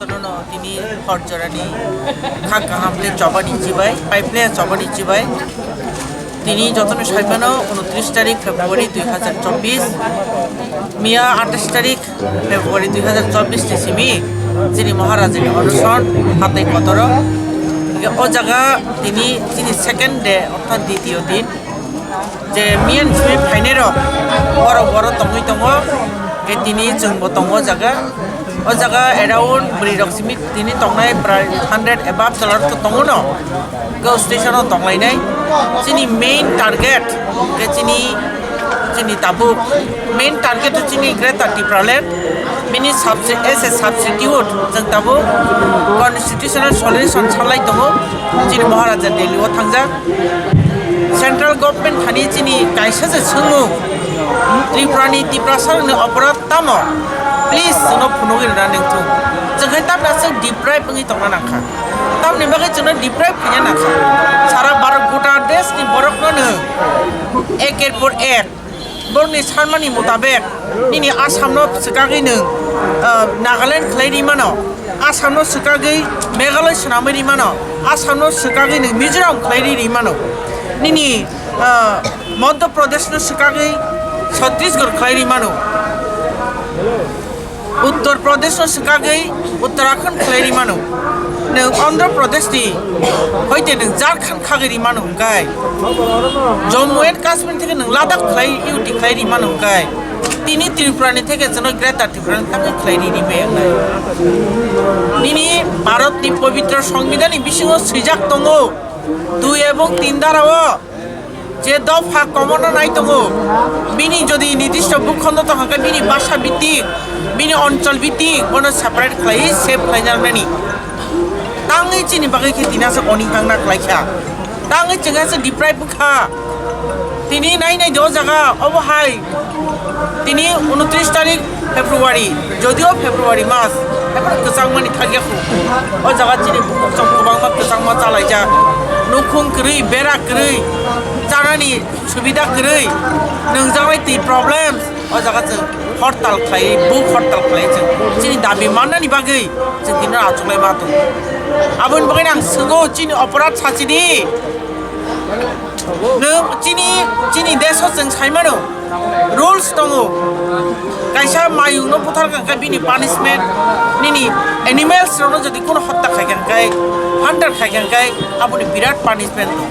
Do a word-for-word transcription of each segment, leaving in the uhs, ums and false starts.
Jotono tini hor jorani kha kaham khe chobani chibai, pai phle chobani chibai. Tini jotono saimano unotris tarik February dui hazar chobbish, miya atais tarik February dui hazar chobbish ni simi chini Maharajani onoson hatai kotoro. Hingke o jaga tini chini second day, orthat ditiyo din. Je miyan simi phainai rok, borok borok tongwi tongo, ke tini chwngbo tongo o jaga. O jaga around bwrwi rok simi tini tongnai prai hundred above chwla rok tongo no. Go station o tonglainai. Chini main target ke chini, chini tabuk main target to chini Greater Tipraland. Bini subsi-, as a substitute chwng tabuk constitutional solution salai tongo. Chini Maharaja Delhi o thangjak. Central government thani chini kaisa se swngmung, Tripura ni Tiprasa rokni oporad tamo? Please, chwngno phunugwi rwna nengthung. Chwng hai tamni aswk deprive wngwi tongna nangkha. Tamni bagwi chwngno deprive khaina nangkha. Sara Bharat gota desh ni borokno nwng eker por ek borokni sanmani mutabek nini Assam no swkagwi nwng, ah, Nagaland khlai ri mano, Assam no swkagwi Meghalaya swnamwi ri mano, Assam no swkagwi nwng Mizoram khlai ri ri mano, nini, ah, Madhya Pradesh no swkagwi Chhattisgarh khlai ri mano. Uttar Pradesh no swkagwi Uttarakhand khlai ri mano. Nwng Andhra Pradesh ni hoite nwng Jharkhand khagwi ri mano hwnkhe, Jammu and Kashmir theke nwng Ladakh khlai U T khlai ri mano hwnkhe, tini Tripura ni theke chwngno Greater Tripura ni thangwi khlai ri ri bai wngnai. Nini Bharat ni pobitro Songbidan ni bisingo swijak tongo, dui ebong tin dara o. Je dopha komono nai tongo, bini jodi nirdisto bhukhondo tongkha khe bini basa bitik, bini onchol bitik, bono separate khlaiwi save khlainani. Tangwi chini bagwi khe tini aswk oni hangna khlaikha. Tangwi chwng aswk deprive wngkha. Tini nai nai de o jaga obo hai. Tini unotris tarik February, jodio February mas, ekhon kwchangmani thangya khu. O jaga chini bukhuk chwng kwbangma kwchangma chalaijak. Nukhung kwrwi, bera kwrwi, chanani subida kwrwi, nwngjaknai twi problems. O jaga chwng hortal khlai, buk hortal khlai chwng. Chini dabi mannani bagwi chwng tini achuklai ma tongo. Aboni bagwi ang swngo, chini oporad sachidi. Nwng chini, chini deso chwng saimano, rules tongo. Kaisa mayungno buthar kha khe bini punishment, nini animals rokno jodi kuno hotta khai kha khe, hunter khai kha khe, aboni birat punishment tongo.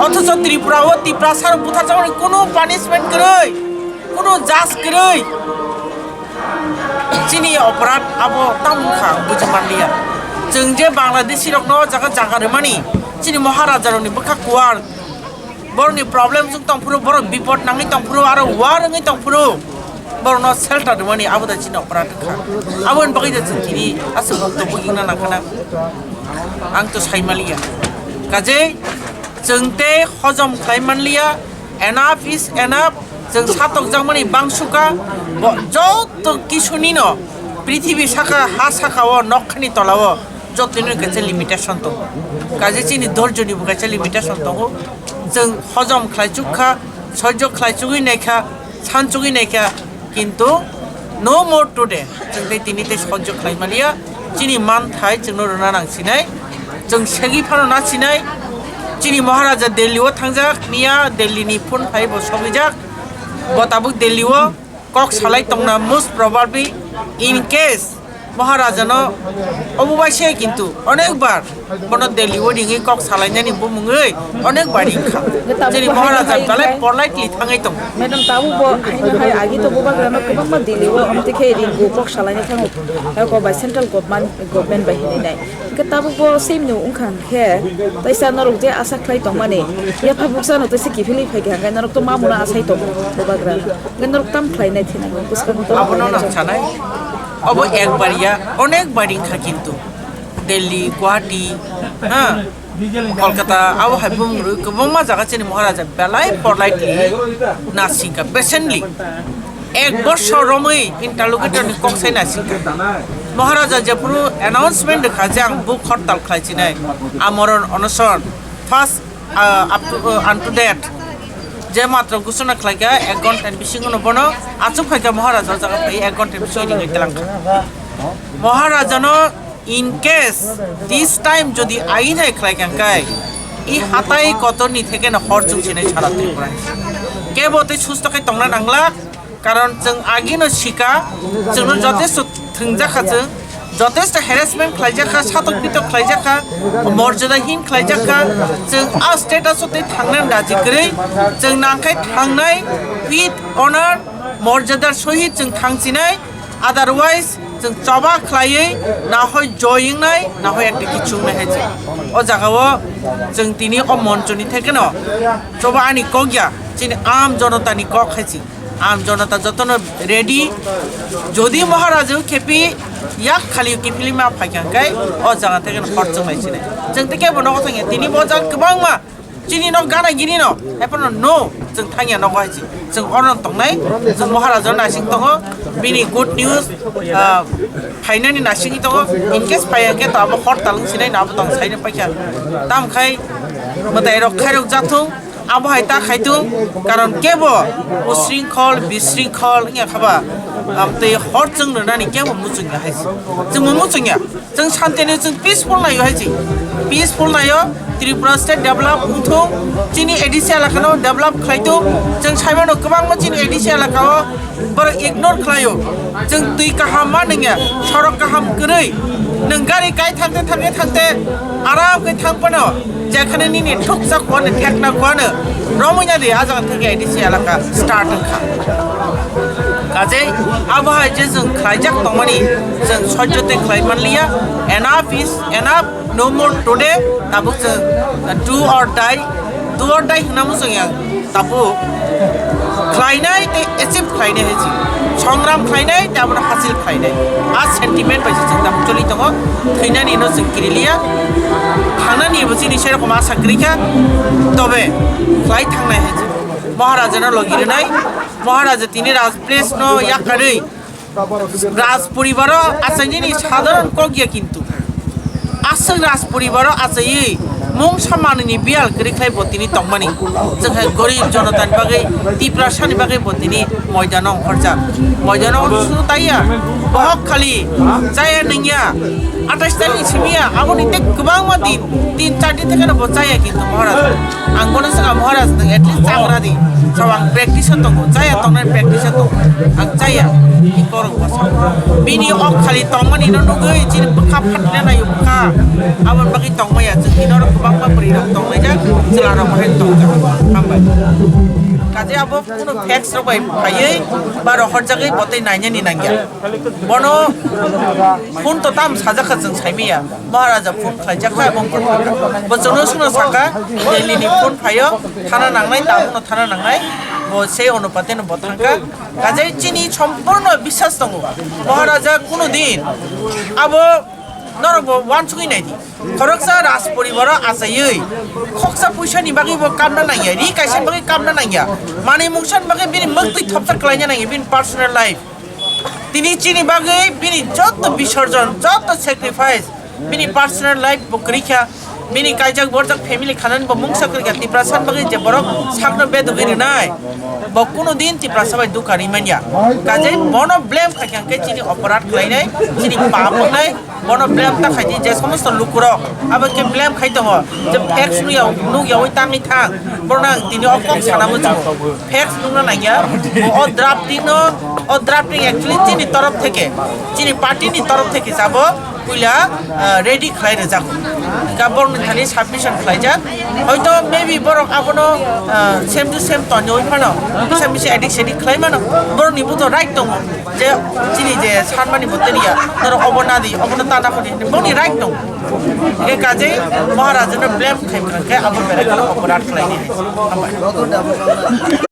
Othocho Tripura o Tiprasa rok buthar jaboni kuno punishment kwrwi, kuno judge kwrwi. Chini oporad abo tamo wngkha buji manliya. Chwng je Bangladeshi rokno jaga jaga rwmani, chini Maharaja rokni bwkha kuwar, borokni problem wng tongphuru, borok bipod nangwi tongphuru, aro war wngwi tongphuru, borokno shelter rwmani abo da chini oporad wngkha. Aboni bagwi da chwng tini aswk bukto bugina nangkhana ang to sai manliya. Kajei chwng tei hojom khlai manliya, enough is enough. Chwng satokjakmani bangsuka, bo joto kisunino prithibi saka, ha saka o, nokhani tola o jotonino kaisa limitation tongo. Kaje chini dorjoni bo kaisa limitation tongo. Chwng hojom khlai chuk kha, soijo khlai chugwi nai kha, san chugwi nai kha, kintu no more today. Chwng tei tini tei soijo khlai maliya. Chini manthai chwngno rwna nang sinai. Chwng segwi phano na sinai. Chini Maharaja Delhi o thangjak, miya Delhi ni phone phai bo sogwijak. Bo tabuk Delhi o kok salai tongna, most probably in case Maharaja no obo bai se, kintu onek bar bono Delhi o ringwi kok salainani bumungwi onek bar ringkha. Chini Maharaja belai politely thangwi tongo. Madam, tabuk bo haino hai agi to bubagrano kwbangma Delhi o amtwi khe ringo kok salaina thango. Hai kok bai central government, government bai hinwi nai. Hingke tabuk bo same no wngkha hingke, teisa norok je asa khlai tongmani, yapha buksa no teisa kiphilwi phaikha hingke norok to mamuna asai tongo bubagra. Hingke norok tam khlai nai thina bwskango to. Abono nang sanai. Obo ekbar ya, onek bar wngkha kintu. Delhi, Guwahati, ha? Kolkata, abo hai bumung rwi kwbangma jaga chini Maharaja belai politely nasingkha, patiently. Ek bosor romwi interlocutor ni kok sai nasingkha. Maharaja jephuru announcement rwkha je ang buk hortal khlai chinai, amoron onoson, first, uh, up to, uh, unto death. Je matro gusuna khlaikha, ek ghonta ni bisingo no bono achuk phaikha Maharaja o jaga phai ek ghonta ni bisingo ringwi twlangkha. Maharaja no In case this time jodi ain hai khlai kha khe, i hatai kotorni theke no hor chuk sinai sara Tripura. Kebo tei susto khe tongna nangla, karon chwng agino sika, chwngno jotesto thwngjak kha chwng, jotesto harassment khlaijak kha, satok pitok khlaijak kha, morjada hin khlaijak kha, chwng a status o tei thangnani raji kwrwi, chwng nangkhai thangnai with honor, morjadar sohit chwng thangsinai, otherwise, chwng choba khlaiwi nahoi joyingnai, nahoi ekta kichungnai hai se. O jagao chwng tini o monchoni thekeno choba ani kok ya, chini aam jonotani kok hai se. Aam jonota jotono ready. Jodi Maharaj o khepi yak khali kiphilima phaikha khe o jaga thekeno hor chwnglai sinai. Chwng tei kebo nogo thangya. Tini bo jaga kwbangma chini nok gana gini no, epono no, chwng thangya nogo hai se. Chwng orno tongnai, chwng Maharaja nasing tongo, bini good news, ah, phainani nasing tongo, in case phaiya khe to abo hor talung sinai no abo tong saino paikha. Tam khai mwtai rok khairok jathung, abo hai ta khaitung, karon kebo usringkhol, bisringkhol wngya khaba, am tei hor chwng rwnani kebo muchungya hai se. Chwngbo muchungya. Chwng santini chwng peaceful naio hai se. Peaceful naio, Tripura state develop wngthung, chini A D C elakano develop khlaitung. Chwng saimano kwbangma chini A D C elakao borok ignore khlaio. Chwng twi kaham ma nungya, sorok kaham kwrwi. Nwng gari kai thangte thangte thangte aram khe thang phano, jekhane nini thuksa kuano thekna kuano romwi nadi, a jaga theke A D C elaka start wngkha. Kajei abo hai je chwng khlaijak tongmani, chwng sojjo tei khlai manliya. Enough is enough, no more today. Tabuk chwng do or die, do or die hwnna muchungya. Tabuk khlainai tei achieve khlainai hai se. Songram khlainai tei abono hasil khlainai. A sentiment bai se chwng tabuk choli tongo. Thwinani no chwng kiriliya. Thangnani bo chini serokom asa kwrwi kha. Tobe khlai thangnai hai se. Maharaja no logi rwnai. Maharaja tini Raj Place no yakarwi Raj poribaro achainani sadharon kok ya kintu. Aswk Raj poribaro achaiwi mungsa manwini biyal kwrwi khlai bo tini tongmani. Chwng hai gorib jonotani bagwi, Tiprasani bagwi bo tini moidano ongkhorjak. Moidano ongkhorjak taiya. Bohok khali chaya nungya. Atais tarikni simiya, aboni tei kwbangma din, tin char din thekeno bo chaya kintu Maharaj. Ang bono swkang Maharaj nwng at least chagra di. Sabo ang practice o tongo, chaya tongnai practice o tongo. Ang chaya, ni korok bwsa. Bini ok khali tongmani no nugwi chini bwkha phatina naio bwkha. Aboni bagwi tongmaya, chwng tini oro kwbangma bwrwi rok tonglaijak, chwla rok bo hai tongjak. Hambai. Kaje abo kuno facts rok bai phaiwi ba rohorjagwi botwi nainani nangya. Bono phone to tam sajak kha chwng saimaya. Maharaja phone khlaijak kha, bo phone khlaijak. Bo chwngno swngno sakha, Delhi ni phone phaio, thana nangnai, tabukno thana nangnai. Bo sei onupate no bo thangkha. Kajai chini sompurno biswas tongo. Maharaja kuno din abo norok bo wansugwi naidi. Khoroksa raj poribaro achaiwi, khoksa puisani bagwi bo kamna nangya, ri kaisa bagwi kamna nangya, manwi mungsani bagwi bini mwktwi thopsa kwlaina nangya, bini personal life. Tini chini bagwi bini joto bisorjon, joto sacrifice, bini personal life bo kwrwi kha, bini kaijak borjak family khanani bo mungsa kwrwi kha, Tiprasa bagwi je borok sakno bedogwi rwnai, bo kuno din Tiprasa bai dukha ri manya. Kajai bono blame khaikha hwnkhe chini oporadh khlainai, chini pap wngnai, bono blame ta khaidi je somosto lukurok abo khe blame khai tongo je facts nukya, nukyawi tangwi thang, borok nang tini o kok sana muchungo. Facts nukna nangya, o drafting no, o drafting actually chini torof theke, chini party ni torof theke sabo puila, ah, ready khlai rwjak. Hwnkha borok ni thani submission khlaijak. Hoito maybe borok abono, ah, same to same tonwi phano, kisa misa edik sedik khlai mano. Borok ni bo to right tongo je chini je sanmani bo teniya, norok obo nadi, obono ta nakhodi, boni right tongo. Hwnkhe kajai Maharaja no blame khai mano khe abo berai kheno oporadh khlainai. Hambai.